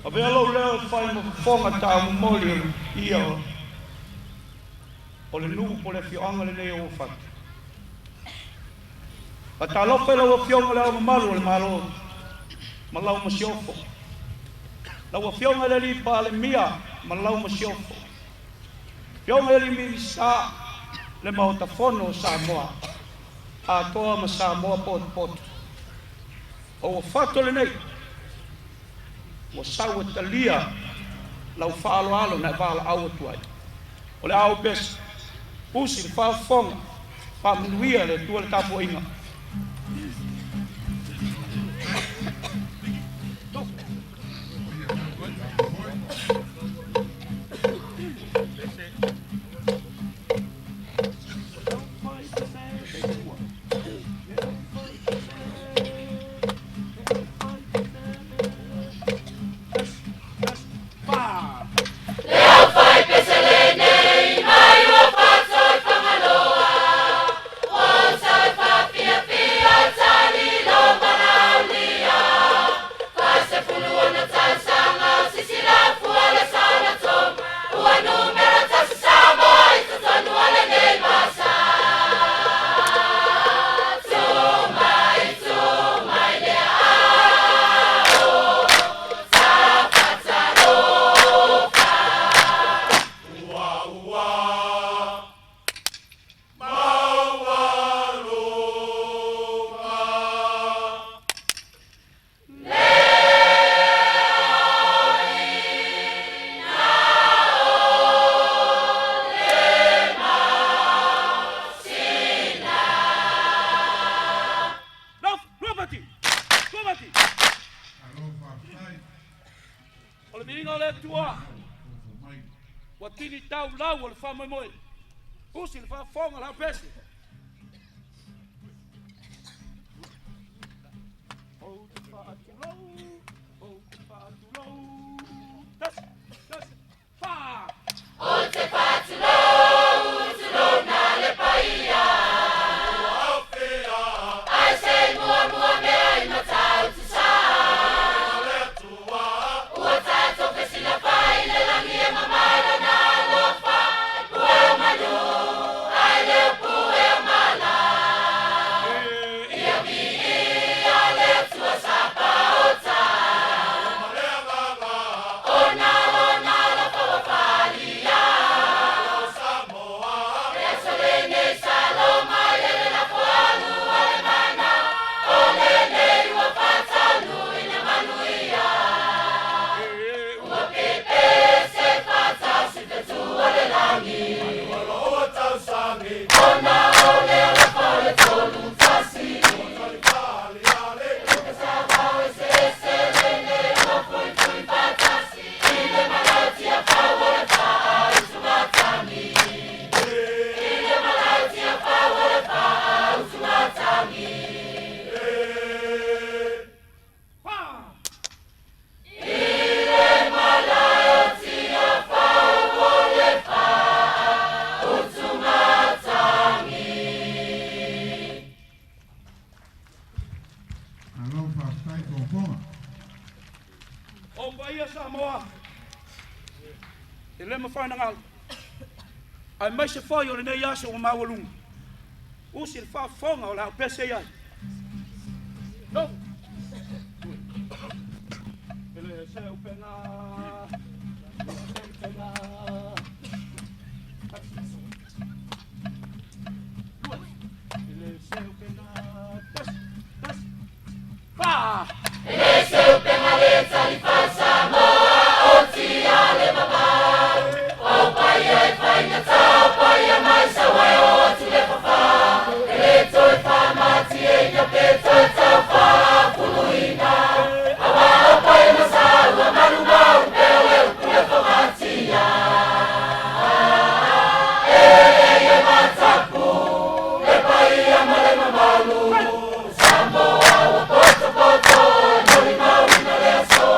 Avea lou leo e fai ma fofoga taumomoli o le paia o le nuu po o le afioaga lenei o Uafato. Faatalofa i lau Afioga i Le Ao Mamalu o le Malo ma lau Masiofo, lau Afioga i le Alii Palemia ma lau Masiofo, Afioga i Alii Minisita, le Maota Fono o Samoa atoa ma Samoa potopoto. O Uafato lenei ua sau e talia lau faaaloalo na e valaau atu ai. O le a ou pese, usi le faafofoga, faamanuia le Atua le tapuaiga. O le viiga o le Atua ua tini tau lau o le faamoemoe, usi le faafofoga o le aupese. Ou te faatulou, ou te faatulou, tasi, tasi, fa! Ou te faatulou, tulou le paia. Ai se muamua mea i Matautu sa. Ua tatou fesilafai le lagi e mamala na alofa. Pue o manu, ai le pue o mala. Ia viia le Atua Sapaota. Ona lona alofa ua faaalia. Le aso lenei Saloma i le lafo alu a le mana. O lenei ua faataunuuina manuia. Ua pepese faatasi fetu o le lagi. Ona o le alofa o le tolu tasi. Sa eseese lenei ua fuifui faatasi. I le malae fau o le faautugatagi. I le malae fau o le faautugatagi. Fa! I le malae fau o le faautugatagi. Malo faafetai fofoga. O paia Samoa, e le mafai ona galo, aemaise foi o lenei aso ua maualuga. Usi le faafofoga o le a pese i ai. No! E le se upega, le se upega. E le se upega, tasi, tasi, fa! E le se upega le talifa Samoa o tia le vavau. O paia e faigata, o paia mai sauae o atu le fafa. E le toe faamatieina pe toe tau faafuluina. Aua o paia ma sa ua malumau pea o le upu le fogatia. E e matapu, le paia ma le mamalu. Samoa ua potopoto e molimauina le aso.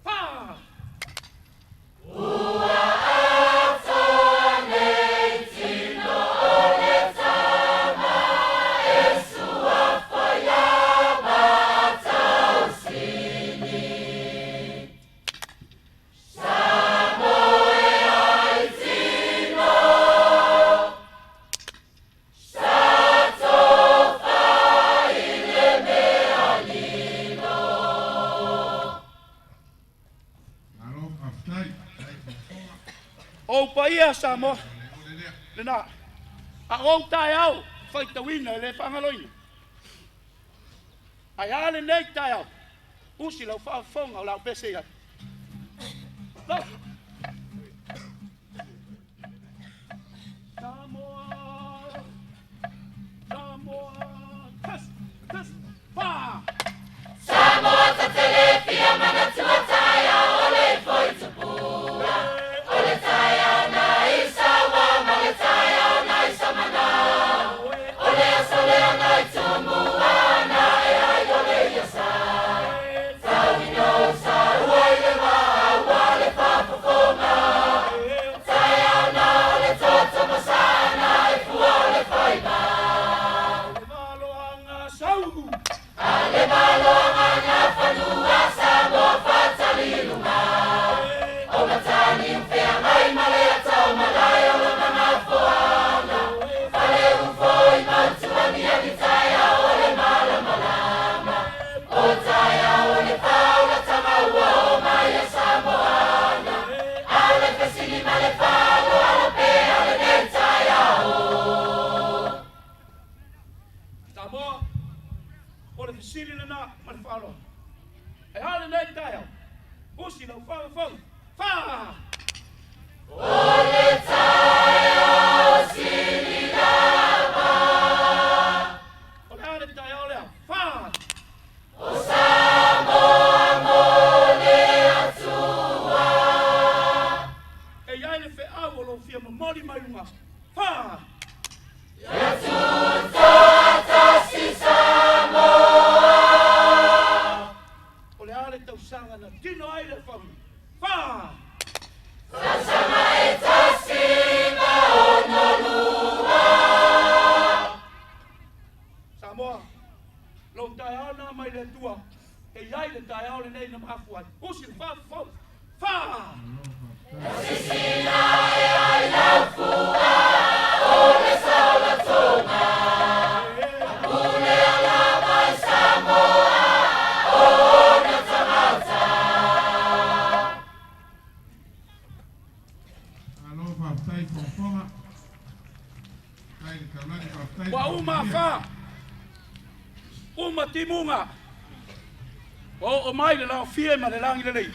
Fa! Malo faafetai, faafetai faafofoga. O paia Samoa O le lea. Lena. A ou taeao faitauina e le faagaloina. Ae a lenei taeao, usi lau faafofoga o lau pese i ai. Lau. Samoa, Samoa, tas, tas, fa! Le valoanga sau. Samoa, o le fesili lena ma le faaaloalo. E a lenei taeao, usi lau faafofoga. Fa! O le a le taeao lea? Fa! O Samoa mo le Atua. E i ai le feau o lou fia momoli mai luga. Fa! O le a le tausaga na tino ai le fagu. Fa! Tausaga e tasi ma ono lua. Samoa, lou taeao na mai le Atua, e i ai le taeao lenei na mafua ai. Usi le faafofoga. Fa! Malo faafetai. Malo faafetai faafofoga. Faafetai le taulagi, faafetai le Ua uma tautagia. afa, uma timuga, ua oo mai le laofie ma le lagi lelei.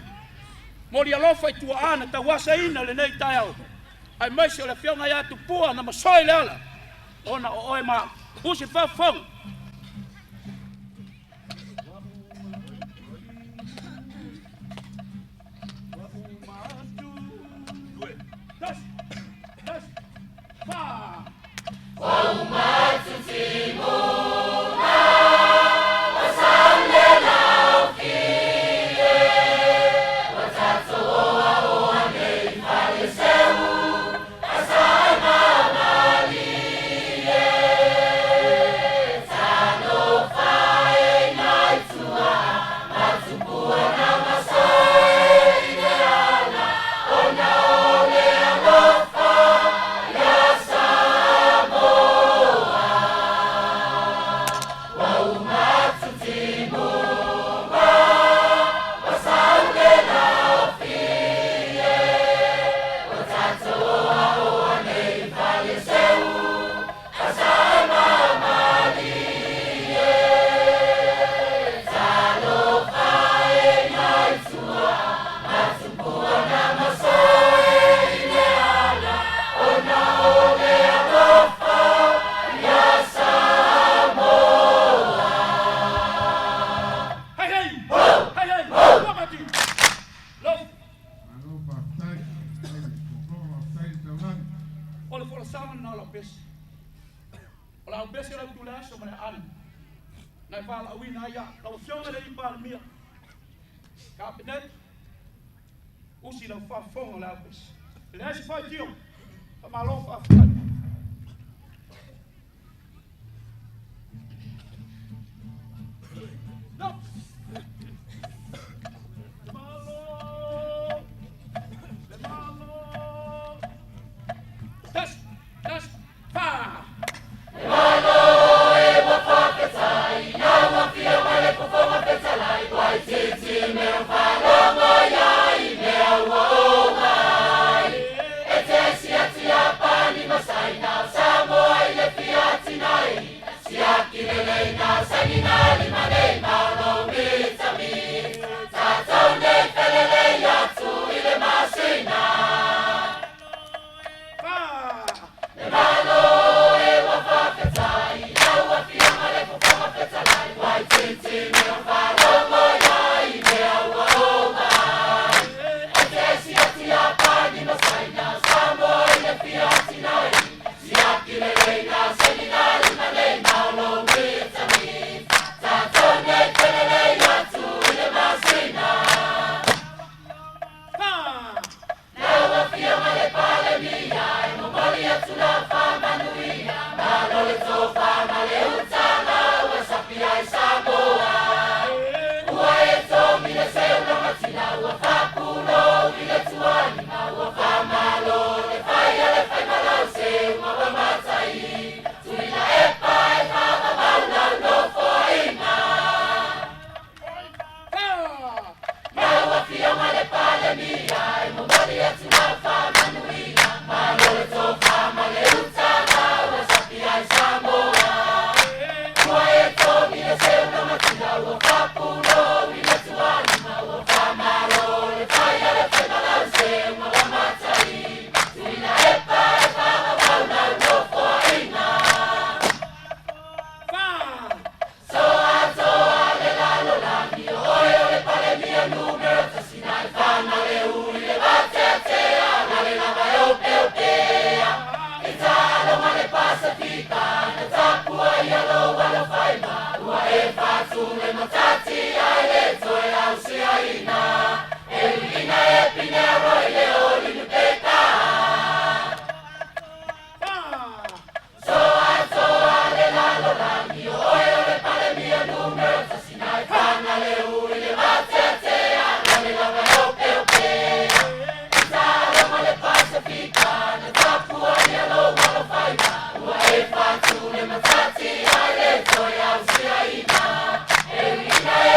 Moli alofa i tuaa na tauasaina lenei taeao. Aemaise o le afioga ia Tupua na masoe le ala, ona o oe ma usi faafofoga. Ua uma atu, tasi, tasi, fa! ese lau tule aso ma le aano na e valaauina ai au. Lau Afioga i le alii Palemia, Kapeneta, usi lau faafofoga o le aupesi. E leai se faitio, faamalo faafetai. No. Le Malo! Le Malo! Tasi, tasi, fa! Fa! Fa! Fa! Fa! Fa!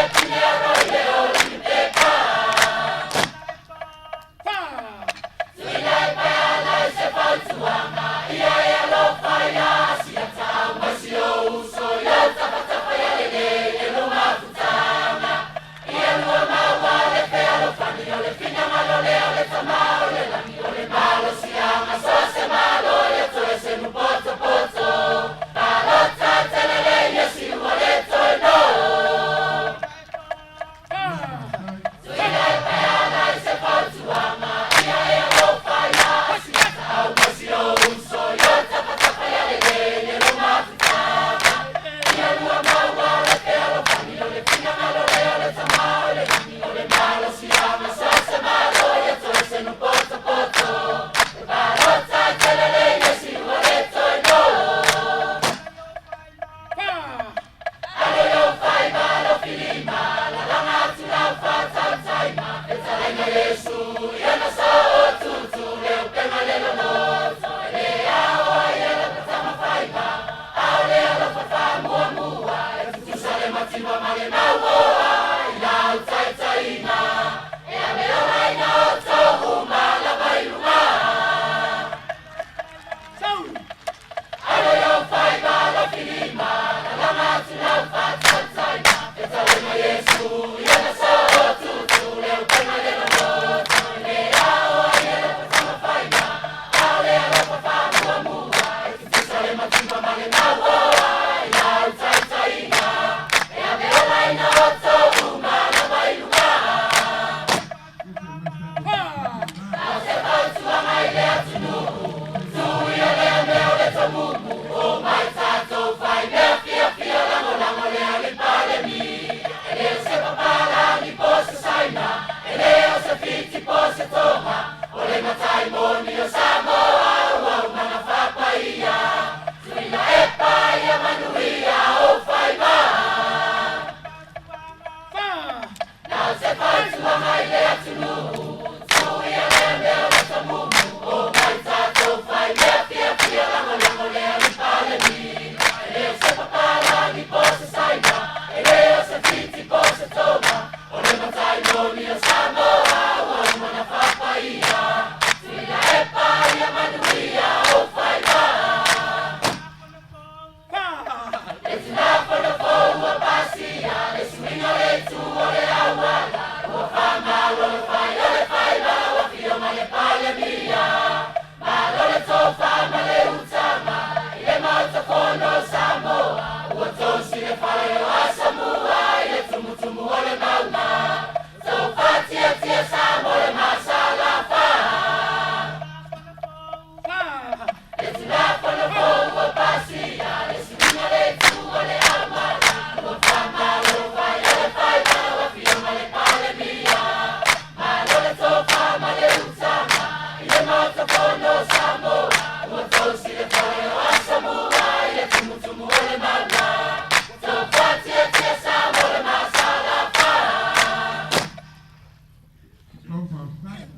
Malo faafetai.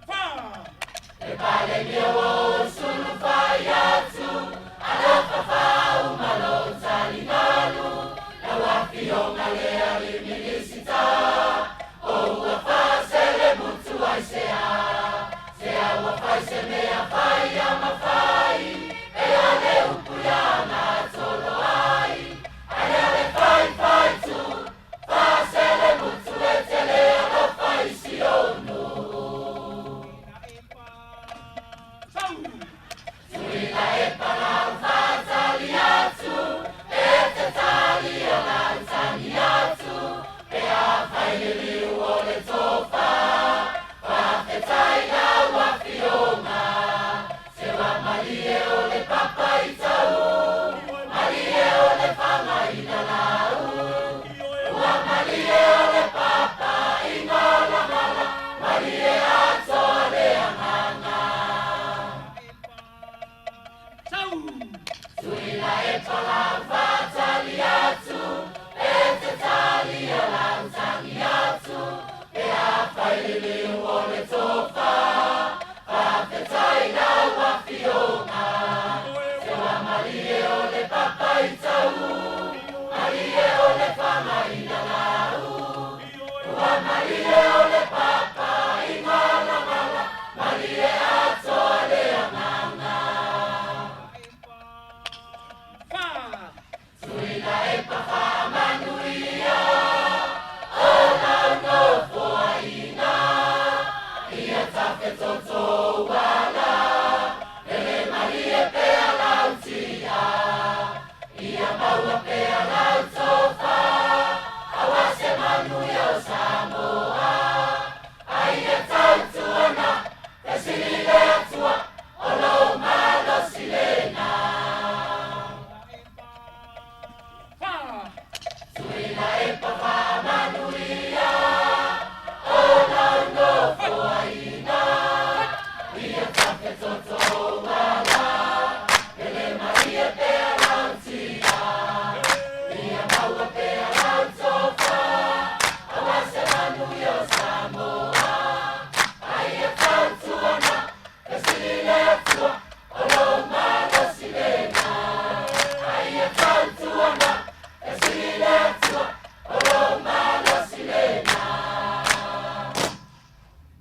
Fa!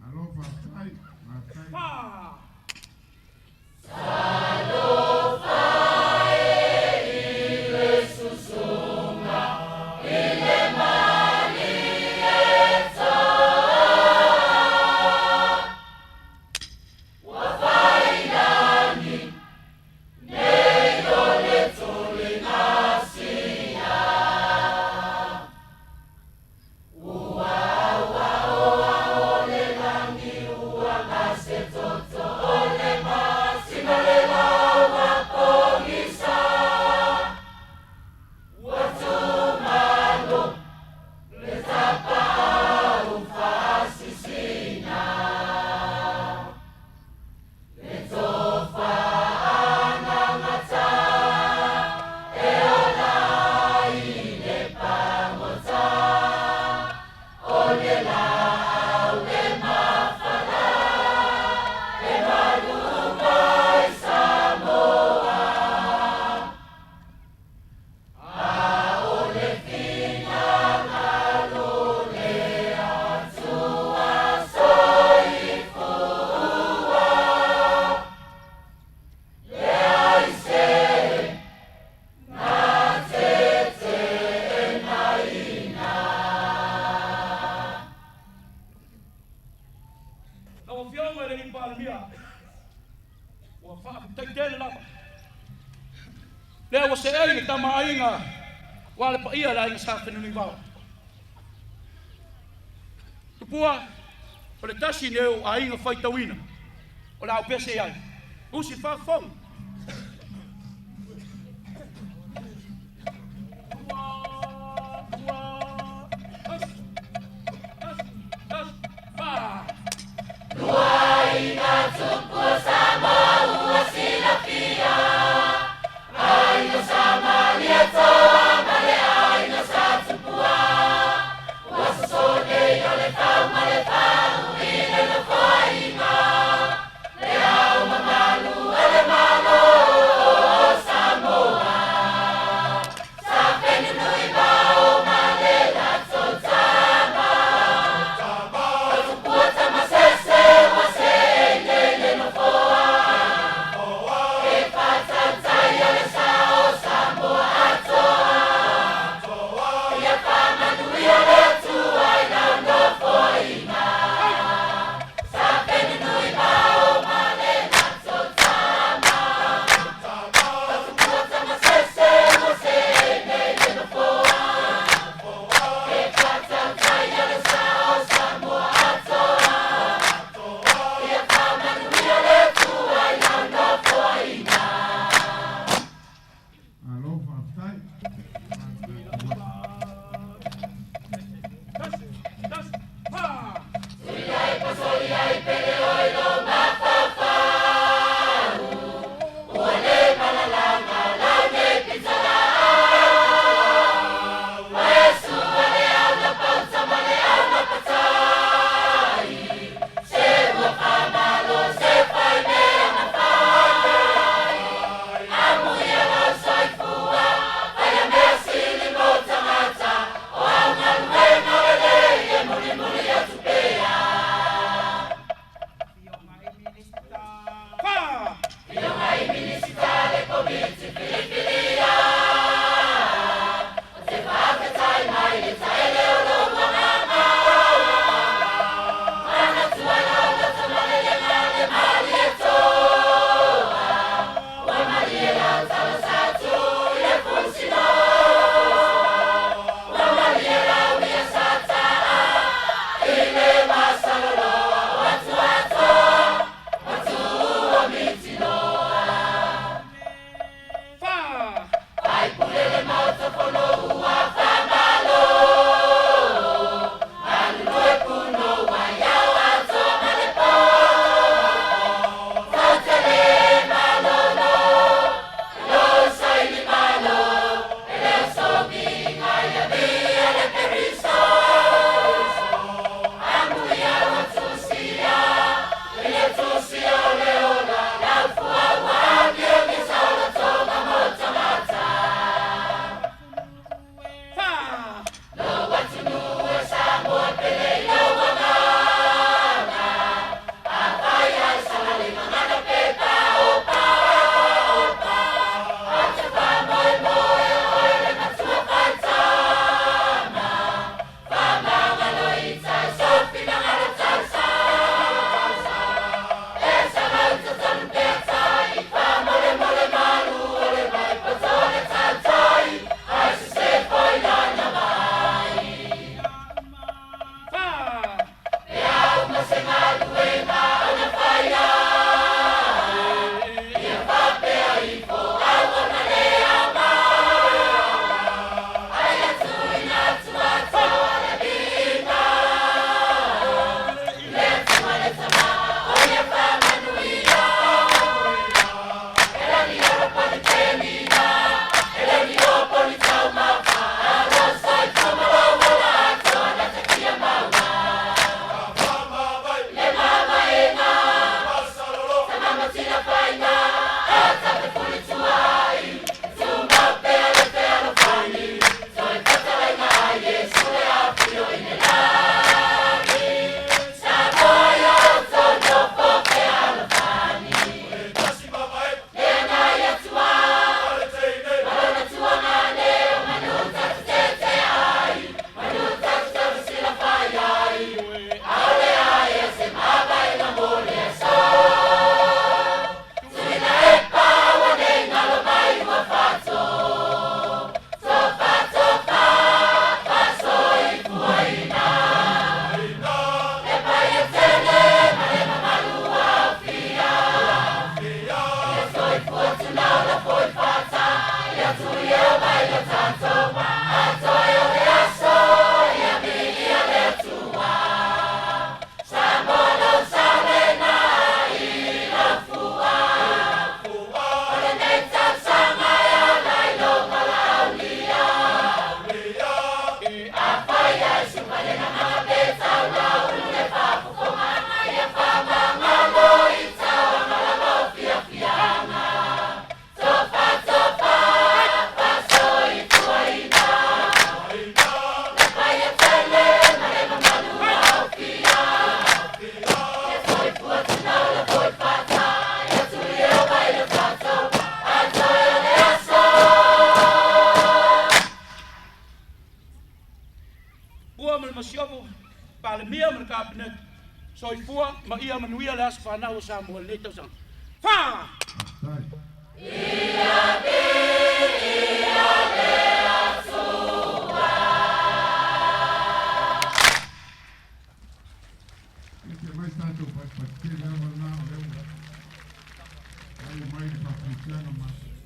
Malo faafetai, faafetai. Lau Afioga i le Palemia, ua faafetai tele lava. Lea ua seei le Tama a Aiga, aua le paia o le Aiga Sa Fenunuivao. Tupua, o le tasi lenei o aiga faitauina o le a ou pese ai. Usi faafofoga. Le Palemia ma le Kapeneta. Soifua ma ia manuia le aso fanau o Samoa i lenei tausaga. Fa!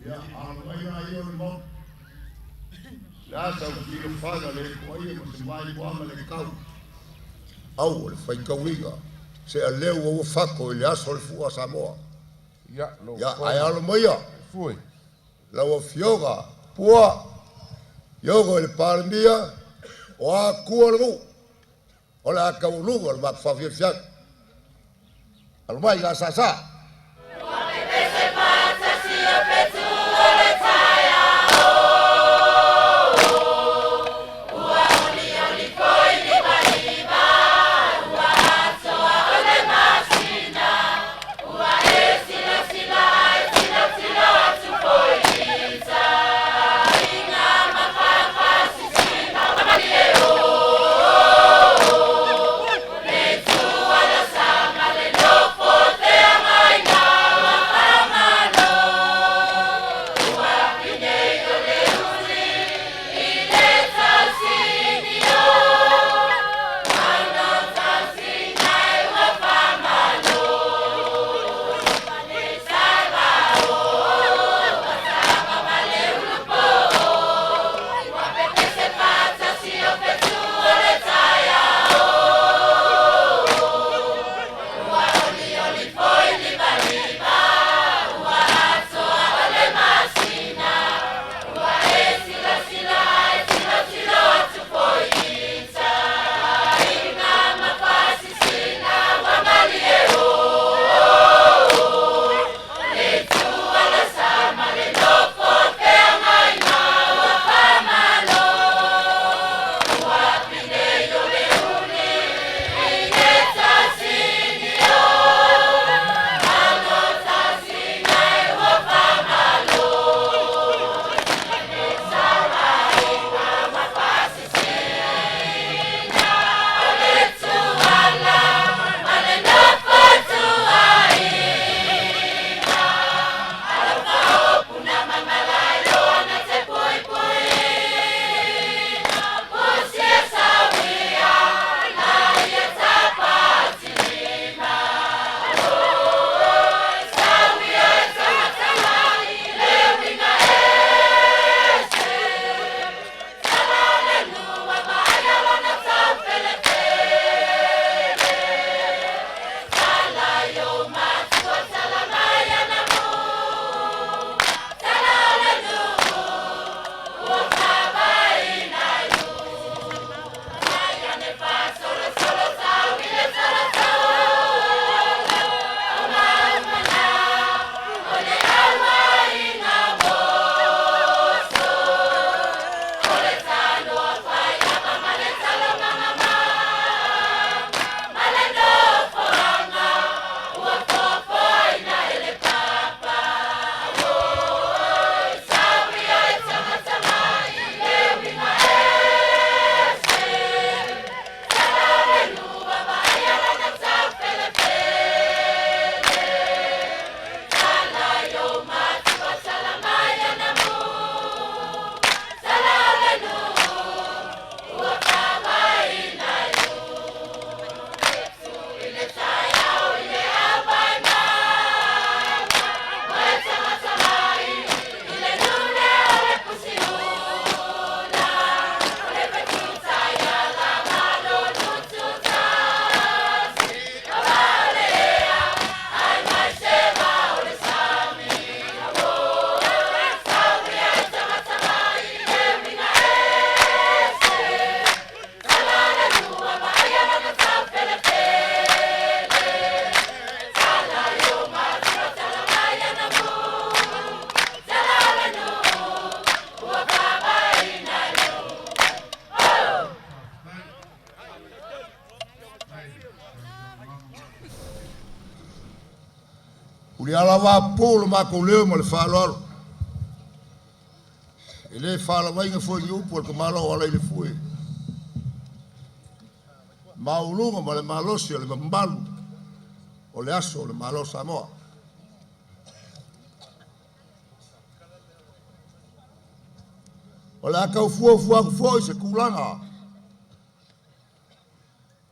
Ia, alo mai la ia o le Maota. Le a sau tilofaga le koaia ma se vai ma le kau. Au o le faitauiga se a leu ua fako i le aso o le fua Samoa. Ia, lau Ia, Afioga. ae alo maia. Fue. Lau Afioga Pua, Iogo i le Palemia, o akua le nuu, o le a taualuga o le matou faafiafiaga. Alo mai gasasa. Uli alava po le makou leo ma le faaaloalo. E le faalavaina foi ni upu a le tamaloa o ala i le fue. Maualuga ma le malosi o le mamalu o le aso o le Malo o Samoa. O le a tau fuafua atu foi se tulaga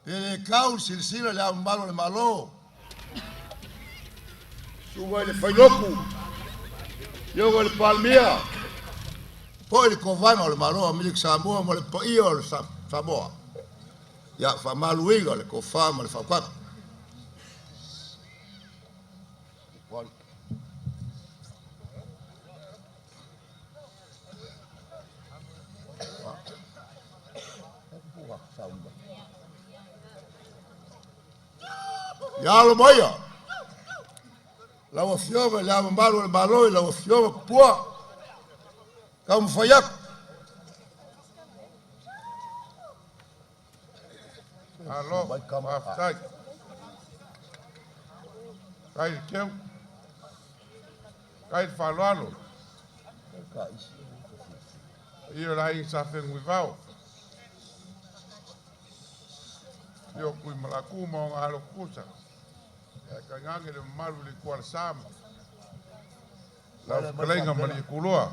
pe le tau le silasila i Le Ao Mamalu o le Malo, susuga i le Failotu, Afioga i le Palemia, po i le Kovana o le Malo o Amerika Samoa ma le paia o le Samoa. Ia faamaluina le tofa ma le faautaga. Ia alo maia lau Afioga i Le Ao Mamalu o le Malo i lau Afioga Tupua, taumafai atu. Malo, faafetai. Faafetai i le keu. Faafetai i le faaaloalo. Paia o le aiga Sa Fenunuivao, afio o Tuimalaku ma ona alo tutusa, ae tainane le mamalu i le Itualasa ma lau fetalaiga Malietoa.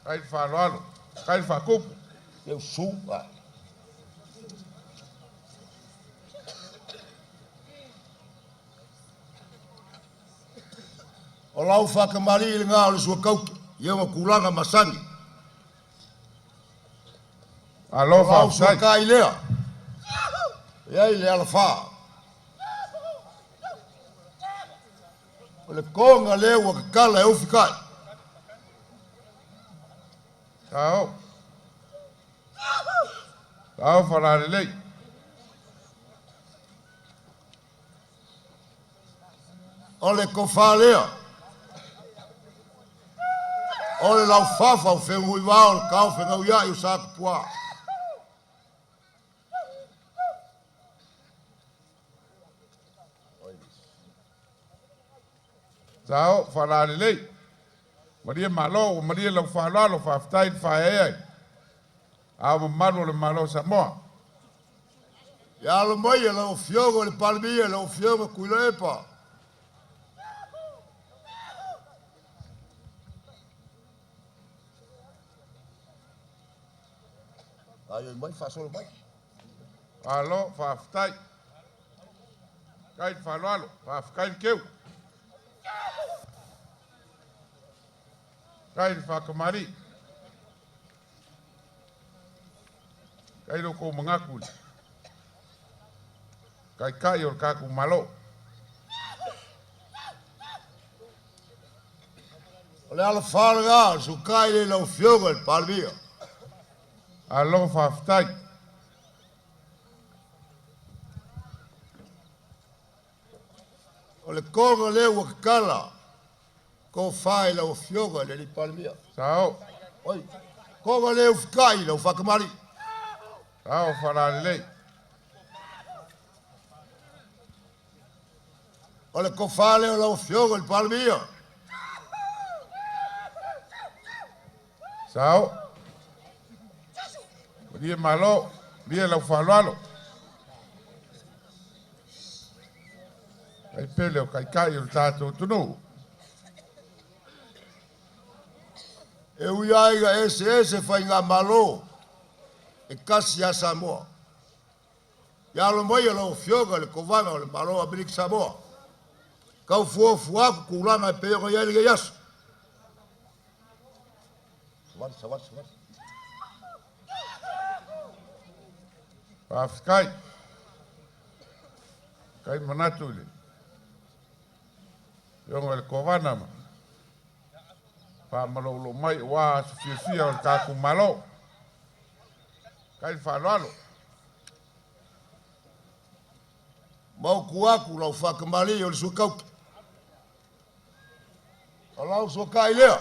Faafetai le faaaloalo, faafetai le faatupu. Eu sou. O lau faakamali'i lena o le suakauti i ona tulaga masani. Malo O lau faafetai. suakai lea, e ai le alafā. O le koga lea ua tatala e ufi kai. Sao. Sao falalelei. O le tofa lea, o le laufafa o fenunuivao o le taofegauia'i o Sa Tupua. Sao falalelei. Malie malo, ua malie lau faaaloalo, faafetai le faaeaea i Ao Mamalu o le Malo o Samoa. Ia alo mai e lau Afioga i le Palemia, lau Afioga Tuilaepa. Ai mai faasolo mai. Malo, faafetai. Faafetai le faaaloalo, faafetai le keu. Faafetai le faakamali'i. Faafetai lo outou manatu i le Taitai o le tatou Malo. O le alafā lena o le sukai le lau Afioga i le Palemia. Malo faafetai. O le koga lea ua tatala tofa i lau Afioga i le alii Palemia. Sao. Oi, koga lea ufikai lau faakamali'i. Sao falalelei. O le tofa lea o lau Afioga i le Palemia. Sao. Malie malo, malie lau faaaloalo. Ai pele o taitai o le tatou atunuu. E ui ai ina eseese faigamalo e tasi lava Samoa. Ia alo mai lau Afioga i le Kovana o le Malo o Amerika Samoa, tau fuafua atu tulaga e pei ona i ai lenei aso. Savali, savali, savali. Faafetai. Kai manatu i le Afioga i le Kovana ma faamaloulou mai aua aso fiafia o le tatou Malo. Faafetai le faaaloalo. Maotu atu lau faakamali'i o le suakauti. O lau suakai lea,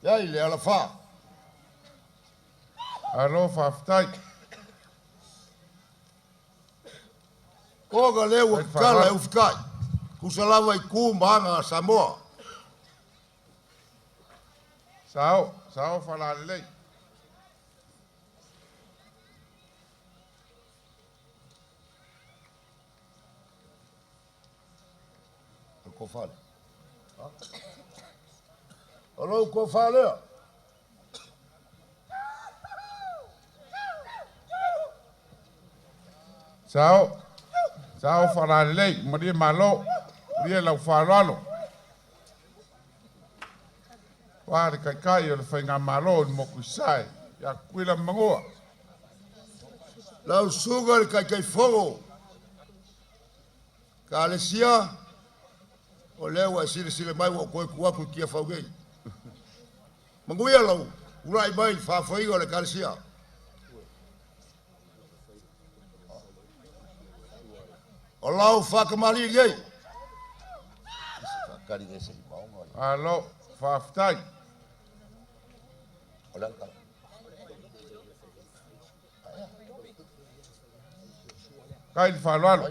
e ai le alafā. Malo faafetai. Koga lea ua Faafetai tatala e faaaloalo. ufikai. Tusa lava i tu ma aga a Samoa. Sao, sao falalelei. O le tofa lea. O lou tofa lea. Sao, sao falalelei, malie malo, malie lau faaaloalo. Ua le kaikai o le faigamalo i le moku i Sasae, ia Tutuila ma Manua. Lau susuga i le Taitaifono, Ekalesia, o lea ua e silasila mai ua ou toe tu atu i Tiafau nei. Manuia lou tulai mai i le faafoeina o le Ekalesia. O lau faatamalii nei. Malo, faafetai. Kai le faaaloalo.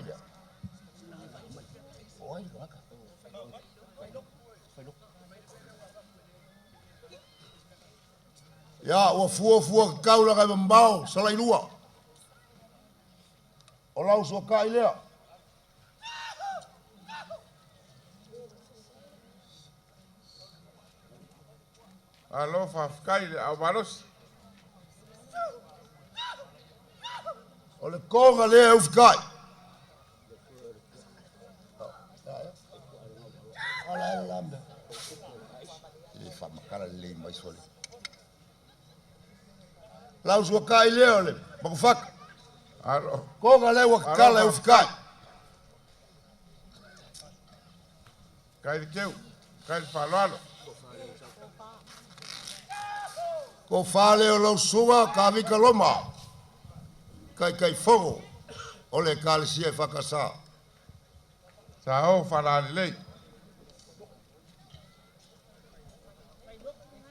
Ia, ua fuafua tatau laga e mamao Salailua. O lau suakai lea. Malo faafetai i le aao malosi. O le toga lea e ufikai. Lau suakai lea o le Makufaka. Malo. Toga lea ua Malo tatala e faafetai. ufikai. Kai le keu, kai le faaaloalo. Tofa lea o lau susuga Kavika Loma, Taitaifono o le Ekalesia EFKS. Sao faalalelei.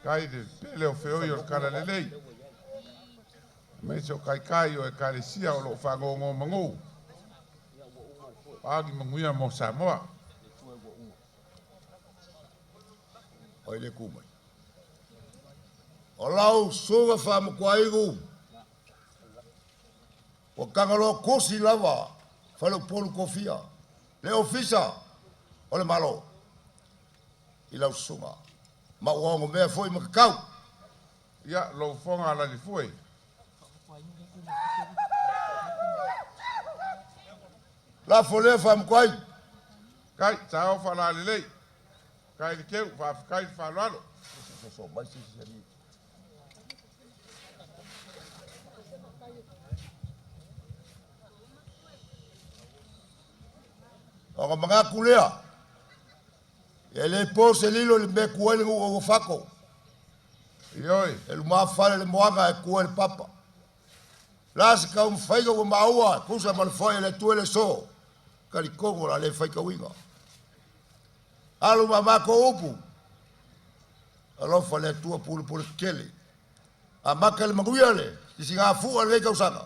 Kai le pele o feoi o le talalelei. Aemaise o taitai o Ekalesia o lo o fagogomagu. O a ni manuia mo Samoa. O ai le tu mai. O lau susuga Faamakuaigu, ua tagaloa tusi lava faleupolu tofia, le ofisa o le Malo i lau susuga, ma ua onomea foi ma tatau. Ia, lou fofoga alalifue. Lafo lea Faamakuaigu. Kai, sao faalalelei. Kai le keu, faafetai le faaaloalo. Ona manatu lea, e le po se lilo i le mea e tu ai le nuu o Uafato. Ioe. E lumafale le moana e tu ai le papa. La se taumafaiga ua maua, tusa ma le foe e le Atua i le aso, talitonu o le a le faitauina. Alu ma matou upu, alofa le Atua pulepule tetele. Amata le manuia le sisigafua i lenei tausaga,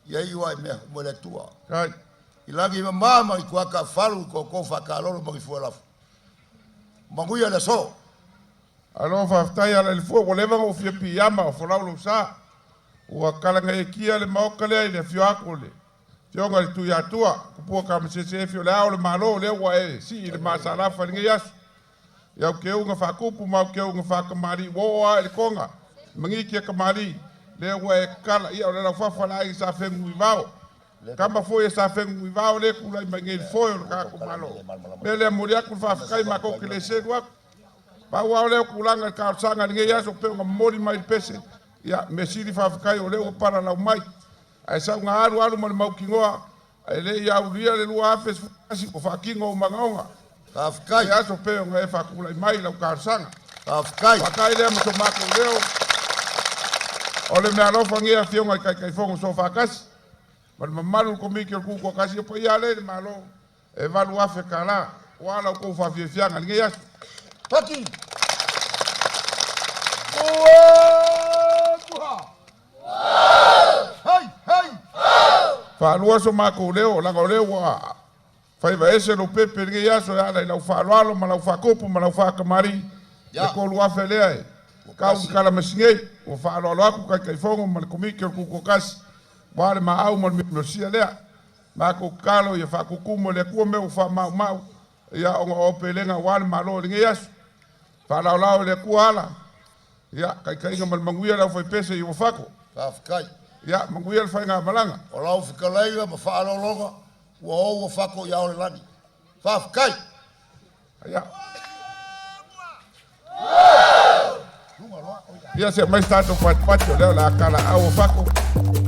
ia iu lava i mea uma e le Atua. Kai. I lagi mama ma i tuakaafalu i tootoo faakalolo ma ni fuelafo. Manuia le aso. Alo faafetai Alailefua, ua leva ona ou fia piiama o folau lou sa. Ua kalagaekia le maota lea i le afio atu o le Afioga i le Tuiatua, Tupua Tamasese Efi o le Ao o le Malo, lea ua e sii i le maasalafa i lenei aso. I au keuga faatupu ma au keuga faatamalii ua oo lava i le toga, magiti e tamalii, lea ua e tatala, ia o le laufafa o le aiga Sa Fenunuivao. Tama foi e Sa Fenunuivao lea e tulai mai nei i le foe o le tatou Malo. O le mea lea e momoli atu le faafetai matou te le selu atu. Pau lava o lea o tulaga i le talosaga i lenei aso pei ona momoli mai le pese, ia, mea sili faafetai o lea ua palalau mai. Ae sau na alu alu ma le mautinoa, ae le i aulia le 2011 ua faatino ou manaoga. Faafetai. Lenei aso pei ona e faatulai mai i lau talosaga. Faafetai. Faafetai lea ma so matou leo. O le meaalofa lenei Afioga i Taitaifono Soofaatasi ma le mamalu o le Komiti o le Tutoatasi, o paia lea i le Malo e $8,000 aua la outou faafiafiaga i lenei aso. Paki! Ua tuha! Hei! Hei! Faalua so matou leo, leaga o lea ua faiva ese lou pepe i lenei aso e ala i lau faaaloalo ma lau faakupu ma lau faatamalii, le 3,000 lea e Kau kala masigei, ua faaaloalo atu Taitaifono ma le Komiti o le Tutoatasi, aua le maau ma le minosia lea. Matou tatalo ia faatutumu e le Atua mea ua faamaumau, ia ona o aupelega aua le Malo i lenei aso. Faalaolao e le Atua ala, ia taitaiga ma le manuia le aufaipese i Uafato. Faafetai. Ia manuia le faigamalaga. O lau fetalaiga ma faaaloaloga ua o Uafato i ao o le lagi. Faafetai. Ia. Ia se aumai se tatou patipati o lea o le a talaau Uafato.